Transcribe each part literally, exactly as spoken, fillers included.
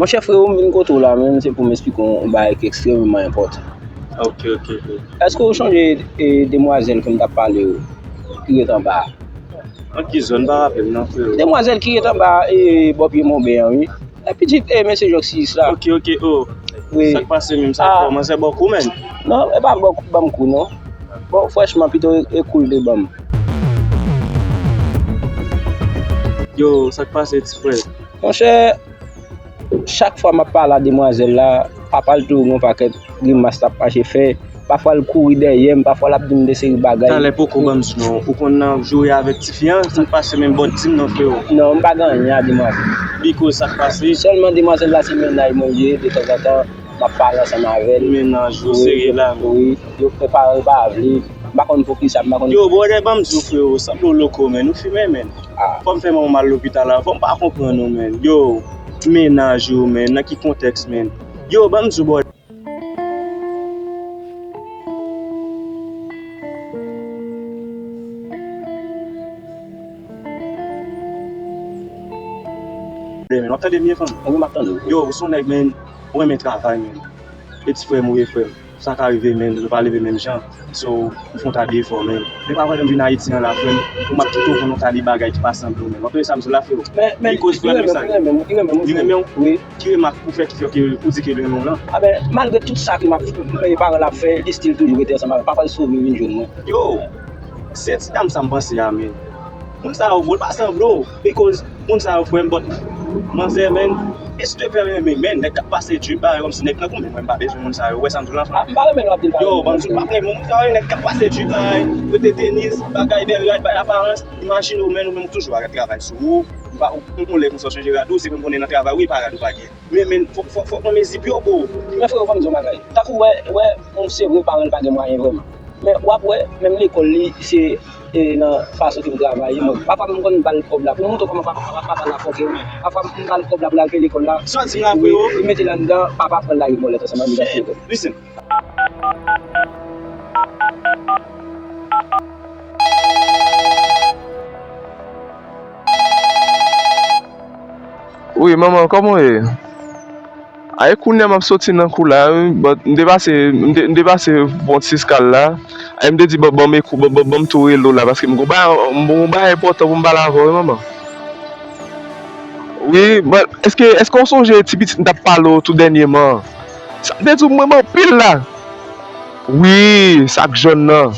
Monchè, frewo, m vin kote w la menm, se pou m eksplike w yon bagay ki ekstrèmeman enpòtan. Ok, ok, ok. Èske w sonje, e, demwazèl ke m t ap pale w, ki ret anba a? An ki zòn? M pa raple m non, frewo. Demwazèl ki ret anba, e, bò pye Monben an, wi. E pitit, e, mesye Jòksiyis la. Ok, ok, oh. Wi. Sa k pase menm? Sa fò, manzè bò kou, menn? Non, e pa bò kou, ban m kou, non. Bon, franchman, pito e, e kou l te ban m. Yo, sa k pase, ti frè? Monchè, chak fwa m ap pale a demwazèl la, papa l toujou gen yon pakèt grimas l ap mache fè. Pafwa l kouri dèyè m, pafwa l ap di m de seri bagay. Talè poko ban m di non. Ou konn nan joure avèk tifi an? Sa k pase menm, bò di m non, frewo? Non, m pa gen anyen a demwazèl. Biko, sa k pase? Sèlman demwazèl la se mennaj mwen li ye, detanzantan m ap pale ansanm avè l. Mennaj ou, serye la? Wi, yo, e paran l pa vle. M pa konn poukisa, m pa konn. Yo, brother, ban m di w, frewo, sanble w loko, menn. Ou fimen, menn. Fò m fè manman m al lopital la, fò m pa konprann ou, menn. Yo, mennaj ou, menn, nan ki kontèks, menn? Yo, ban m di w, brother. Menn, w ap tande m byen, fanmi? Wi, m ap tande w. Yo, ou se yon nèg, menn, ou renmen travay, menn. E ti frè m ou ye, frè m. Sa ka rive, menn, nou pa leve menm jan. So, ou fè yon ta de efò, menn. Men pa pandan m vin Ayiti an la, frè m, pou m ap kite w konn yon ta de bagay ki pa sanble w, menn. W ap tande sa m di w la, frewo? Men, men, li koz frè m sa. Li renmen w, li renmen w. Li renmen w? Wi. Ki remak ou fè ki fè ke ou di ke li renmen w lan? A ben, malgre tout sa ke m ap, e, paran l ap fè, li still toujou rete ansanm avè m. Papa l sove vin jwenn mwen. Yo, se ti dam sa m panse a, menn. Moun sa yo, bro, pa sanble w. Because moun sa yo, frè m, but manzè, menn, e si te pè renmen, menn, nèg k ap pase drip, bagay kòmsi nèg nan goumen, mwen, m pa bezwen moun sa yo. Ou wè sa m di w la, frè m? A, m pa renmen lè w ap di l pa renmen. Yo, ban m di w, m pa renmen moun sa yo, nèg k ap pase drip, bagay, rete tenis, bagay, bèl rad, bay aparans. Imajine w, menn, ou menm, ou toujou ap travay sou ou. Ou pa, ou, ou, yon lè konsa w chanje rad ou, se pou m konnen nan travay, wi, pa rad ou pa gen. Men, men, fòk, fòk, fòk mwen mezi pye w, bro. Men, frewo, ban m di w yon bagay. Tankou, wè, wè, se vre, paran l pa gen mwayen vrèman. Men w ap wè, menm lekòl li, se, e, nan fason ke m travay, mwen. Pafwa, m konn ba l kòb la. Pou m montre w kòman papa, papa, papa l ap fòke m. Pafwa, m ba l kòb la pou l al peye lekòl la. Sa w di m la, frewo? Li mete ladan, papa pran l la, li vòlè ansanm avè m, li al fè lekòl. Listen. Wi, manman, kòman w ye? Ay, kounye a m ap soti nan kou la, wi, but m te pase, m te, m te pase pon ti eskal la. Ay, m te di, ban, ban m ekou, ban, ban, ban m tou rele w la, paske m gon bagay, m gon bagay enpòtan pou m pale avè w, wi, manman. Wi, but èske, èske w sonje ti pitit m t ap pale w tou dènyèman an? Sa m te di w, m renmen anpil la. Wi, sa k jòn nan.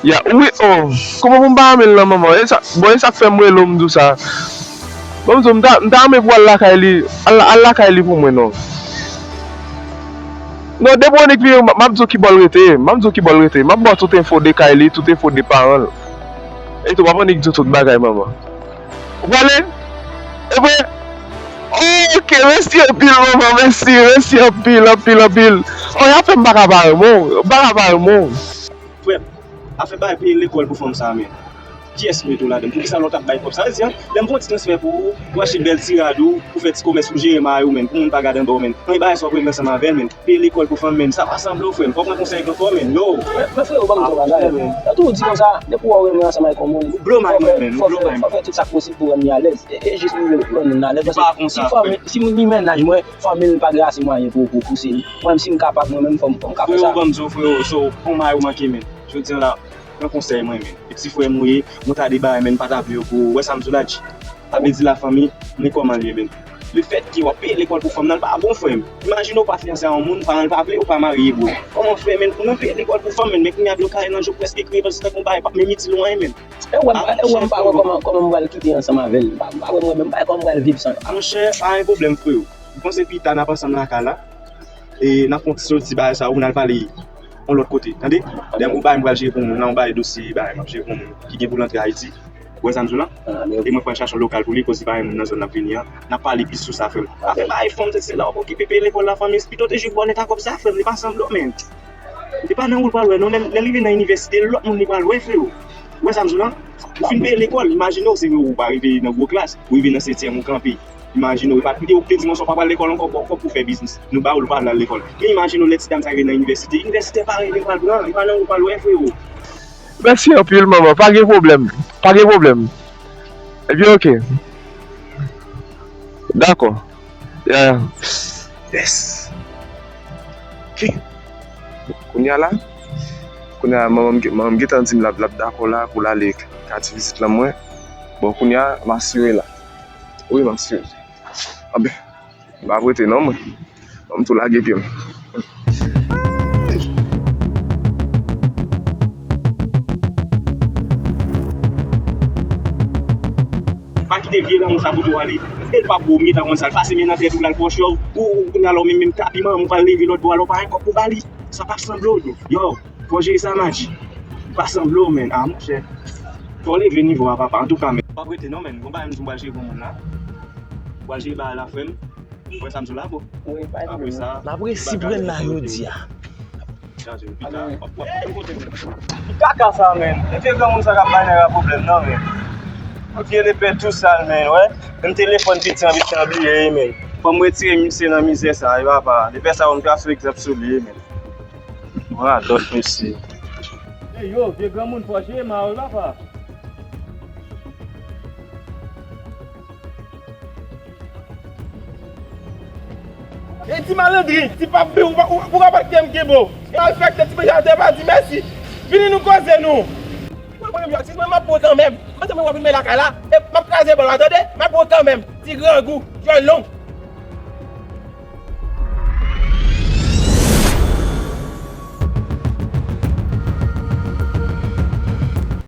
Ya, wi, oh. Kòman pou m pa renmen l nan, manman? E sa, bon, e sa k fè m rele w, m di w sa. Bon, m di w, m ta, m ta renmen pou w al lakay li. Al, al lakay li pou mwen, non. Non, depi w annik vini, m, m ap di w ki bò l rete. M ap di w ki bò l rete. M ap ba w tout enfo de kay li, tout enfo de paran l. E tou, m ap annik di w tout bagay, manman. Ou prale? Ou prale? Ok, mèsi anpil, manman, mèsi, mèsi anpil, anpil, anpil. Oh, y ap fè m pa ka pa renmen w, m pa ka pa renmen w. Frè m, afè bay peye lekòl pou fanm sa a, men. Kiyès ki mete w ladan l? Poukisa lè w t ap bay kòb sa? Sa vle di, lè m fè yon ti transfè pou ou, pou achte bèl ti rad ou, pou fè ti komès, pou jere mari w, men, pou moun pa gade anba w, men. Anyen bagay sa w ap regle ansanm avè l, men. Peye lekòl pou fanm, men. Sa pa sanble w, frè m. Fòk mwen konsèy gran frè w, men. Yo. Men frewo, ban m di w yon bagay. Tankou w di konsa, depi w wè w renmen ansanm avèk yon moun, ou blow mind mwen, men. Ou blow mind mwen. Fò w fè tout sa k posib pou rann li alèz. E, e jis pou rann moun alèz. Paske si fanmi, si moun li mennaj mwen, fanmi l pa gen ase mwayen pou, pou pouse li. Mwen menm, si m kapab, mwen menm, fò m, fò m ka fè sa. Frewo, ban m di w, frewo, so, pou mari w manke, men. Jodi a la, pran konsèy mwen, men. E ti frè m ou ye, mwen ta de bagay, men, m pa ta vle yo pou ou. Ou wè sa m di w la, G? Sa vle di lafanmi, men kòman l ye, men. Lefètke w ap peye lekòl pou fanm nan, l pa bon, frè m. Imajine w pa fiyanse a yon moun, paran l pa vle, ou pa marye, bro. Kòman w fè, men, pou nou peye lekòl pou fanm, men, men kounye a dlo kay nan je w prèske kriye, paske tankou w pa, pa menm itil ou anyen, men. E ou wè m, e ou wè m pa wè kòman, kòman m pral kite ansanm avè l. M pa, m pa wè mwen menm, m pa wè kòman m pral viv san. Monchè, pa gen pwoblèm, frewo. M panse pita n ap ansanm lakay la. E n ap fè yon ti soti bagay sa, ou vin al pale yon lòt kote. Tande? Dèyè m, ou bay m pral jere pou moun nan, ou bay dosye bagay m ap jere pou moun ki gen pou l antre Ayiti. Ou wè sa m di w la? E mwen pral chache yon lokal pou li, koz li pa gen moun nan zòn l ap vini an. N ap pale plis sou sa, frè m. Afè bagay fanm, se la w ap okipe peye lekòl lafanmi, pito te jwenn bò nèt a kòb sa, frè m, li pa sanble w, men. Li pa nan ou l pral wè, non, lè, lè l rive nan inivèsite, lòt moun li pral wè, frewo. Ou wè sa m di w la? Ou fin peye lekòl, imajine w, se ou pa rive nan gwo klas, ou rive nan setyèm, ou kanpe. Imajine w, e pa kite ou te di konsa w pa pral lekòl ankò, kòb, kòb pou fè biznis. Nou ba ou l pa al lekòl. Men imajine w, lè ti dam sa rive nan inivèsite, inivèsitè pa rele pral pran, li pa nan ou l pral wè, frewo. Mèsi anpil, manman. Pa gen pwoblèm. Pa gen pwoblèm. Ebyen, oke. Dakò. Ya, ya. Yes. Ok. Kounye a la, kounye a, manman m gen- manman m gentan di m l ap l ap dakò la pou l ale kati vizit lan mwen. Bon, kounye a, m asire la. Wi, m asire. Anben, m p ap rete non, mwen. Ban m tou lage pye m. Pa kite vye granmoun sa pou tou ale. E l pa pou ou, m gentan konn sa l pase men nan tèt ou la, l pran chòv. Ou, ou, kounye a la, ou menm, menm tapi manman m, ou pral leve lòt bò a la, ou pa gen kòb pou ba li. Sa p ap sanble w, yo. Yo, fò w jere sa, Madji. Pa sanble w, menn. A, monchè. Fò w leve nivo a, papa. Antouka, menn. Pa prete non, menn. Gon bagay m di w, m pral jere granmoun la. M pral jere bagay la, frè m. Ou wè sa m di w la, bro? Wi, pa di. Apre sa, m ap resi pran la jodi a. Chanje l pita. W ap, w ap, w ap kote, menn. Ki kaka sa, menn? E vye granmoun sa k ap bay nèg la pwoblèm nan, menn. Vye lepè tou sal, menn, wè. Menm telefòn piti an, piti an bliye, menn. Fò m retire misye nan mizè sa, wi, papa. Lepè sa, fò m trase egzanp sou li, menn. Radòt, mesye. Ey, yo, vye granmoun, fò jere ma yo, papa. E ti malandrin, ti pap, ou pa, ou, ou pa pa kenbe kenbe w. E malfektè, ti manje atè pa di mèsi. Vini nou koze nou. Mwen, mwen, mwen, ti mwen, m ap pran kanmenm. Kote mwen w ap rimen lakay la? E m ap kraze bòl la, tande? M ap pran kanmenm. Ti grangou, jwèl long.